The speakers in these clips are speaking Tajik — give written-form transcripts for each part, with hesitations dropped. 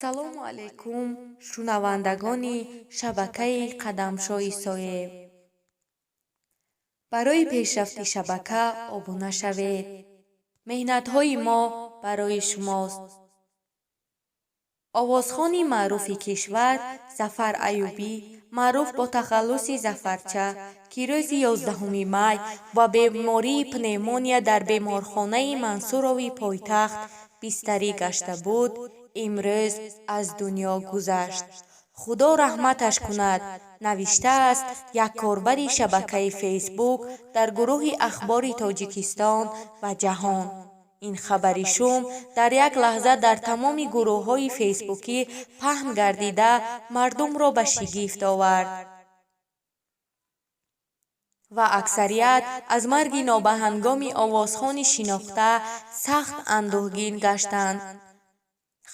Салому алайкум, шунавандагони шабакаи Қадамшои Соеб. Барои пешрафти шабака обуна шавед. Меҳнатҳои мо барои шумост. Овозхони маъруфи кишвар Зафар Аюбӣ, маъруф бо тахаллуси Зафарча, ки рӯзи 11 май ба бемории пневмония дар беморхонаи Мансурови пойтахт бистарӣ гашта буд, имрӯз аз дунё гузашт. Худо раҳматаш кунад, навиштааст як корбари шабакаи Фейсбук дар гурӯҳи Ахбори Тоҷикистон ва ҷаҳон. Ин хабари шум дар як лаҳза дар тамоми гурӯҳҳои фейсбукӣ паҳн гардида, мардумро ба шигифт овард ва аксарият аз марги нобаҳангоми овозхони шинохта сахт андӯҳгин гаштанд.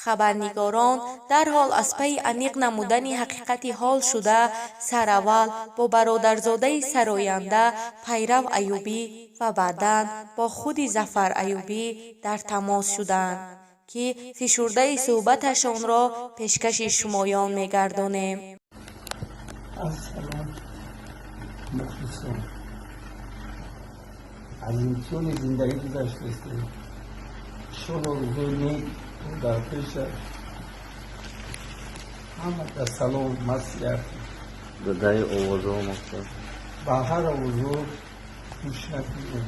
Хабарнигорон дарҳол аз пайи аниқ намудани ҳақиқати ҳол шуда, сараввал бо бародарзодаи сароянда Пайрав Аюбӣ ва баъдан бо худи Зафар Аюбӣ дар тамос шуданд, ки фишурдаи суҳбаташонро пешкаши шумоён мегардонем. Ассалом, мухлисон. Аз имтиҳони зиндагӣ гузаштастем. Иншолло, рӯзои нек дар пеша. Ҳама дар салом маслиҳат. Дадаи овозҳо мақсад. Ба ҳар овозҳо гӯш накунем.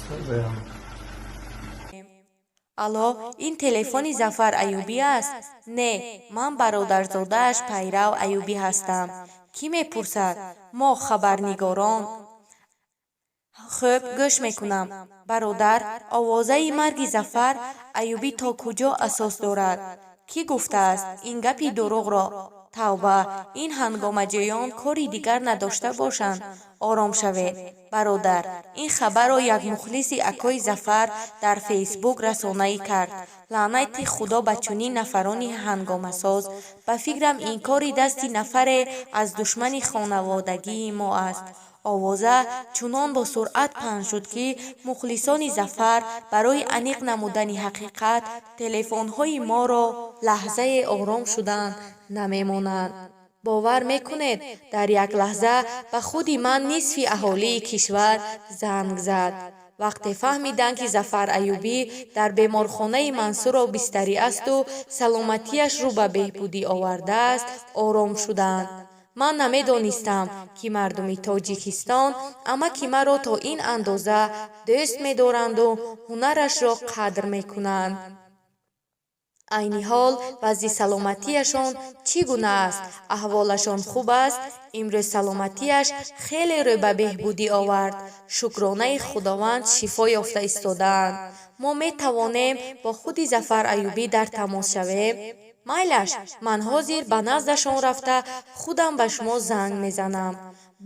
Созаям. Алло, ин телефони Зафар Аюбӣ аст? Не, ман бародарзодааш Пайрав Аюбӣ ҳастам. Кӣ мепурсад? Мо, хабарнигорон. Хӯб, гӯш мекунам. Бародар, овозаи марги Зафар Аюбӣ то куҷо асос дорад? Кӣ гуфтааст ин гапи дурӯғро? Тавба, ин ҳангомаҷӯён кори дигар надошта бошанд. Ором шавед, бародар. Ин хабарро як мухлиси акои Зафар дар Фейсбук расонаӣ кард. Лаънати Худо ба чунин нафарони ҳангомасоз. Ба фикрам, ин кори дасти нафаре аз душмани хонаводагии мо аст. Овоза чунон бо суръат паҳн шуд, ки мухлисони Зафар барои аниқ намудани ҳақиқат телефонҳои моро лаҳзае ором шудан намемонанд. Бовар мекунед, дар як лаҳза ба худи ман нисфи аҳолии кишвар занг зад. Вақте фаҳмиданд, ки Зафар Аюбӣ дар беморхонаи Мансуров бистарӣ асту саломатиаш рӯ ба беҳбудӣ овардааст, ором шуданд. Ман намедонистам, ки мардуми Тоҷикистон амаки маро то ин андоза дӯст медоранду ҳунарашро қадр мекунанд. Айни ҳол вазъи саломатиашон чӣ гуна аст? Аҳволашон хуб аст? Имрӯз саломатиаш хеле рӯ ба беҳбудӣ овард. Шукронаи Худованд, шифо ёфта истодаанд. Мо метавонем бо худи Зафар Аюбӣ дар тамос шавем? Майлаш, ман ҳозир ба наздашон рафта, худам ба шумо занг мезанам.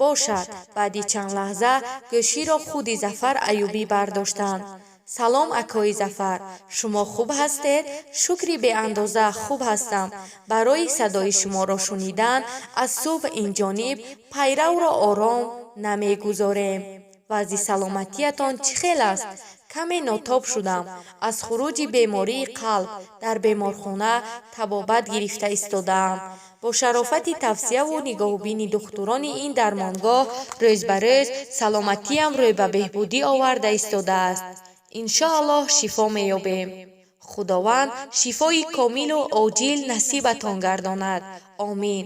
Бошад. Баъди чанд лаҳза гӯширо худи Зафар Аюбӣ бардоштанд. Салом, акои Зафар, шумо хуб ҳастед? Шукри беандоза, хуб ҳастам. Барои садои шуморо шунидан аз субҳ инҷониб Пайравро ором намегузорем. Вазъи саломатиятон чӣ хел аст? Каме нотоб шудам. Аз хуруҷи бемории қалб дар беморхона табобат гирифта истодаам. Бо шарофати тавсияву нигоҳубини духтурони ин дармонгоҳ рӯз ба рӯз саломатиам рӯ ба беҳбудӣ оварда истодааст. Иншоаллоҳ, шифо меёбем. Худованд шифои комилу оҷил насибатон гардонад. Омин.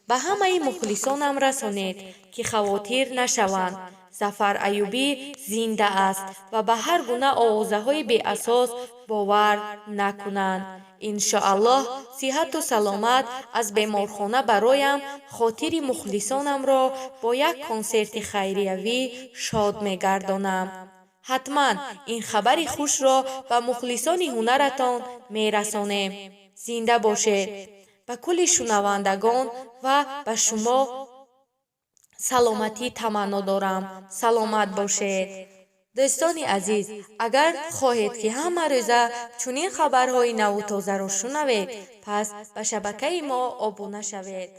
Ба ҳамаи мухлисонам расонед, ки хавотир нашаванд. Зафар Аюбӣ зинда аст ва ба ҳар гуна овозаҳои беасос бовар накунанд. Иншоаллоҳ, сиҳату саломат аз беморхона бароям, хотири мухлисонамро бо як консерти хайриявӣ шод мегардонам. Ҳатман ин хабари хушро ба мухлисони ҳунаратон мерасонем. Зинда бошед. Ба кулли шунавандагон ва ба шумо саломатӣ таманно дорам. Саломат бошед. Дӯстони азиз, агар хоҳед, ки ҳама рӯза чунин хабарҳои наву тозаро шунавед, пас ба шабакаи мо обуна шавед.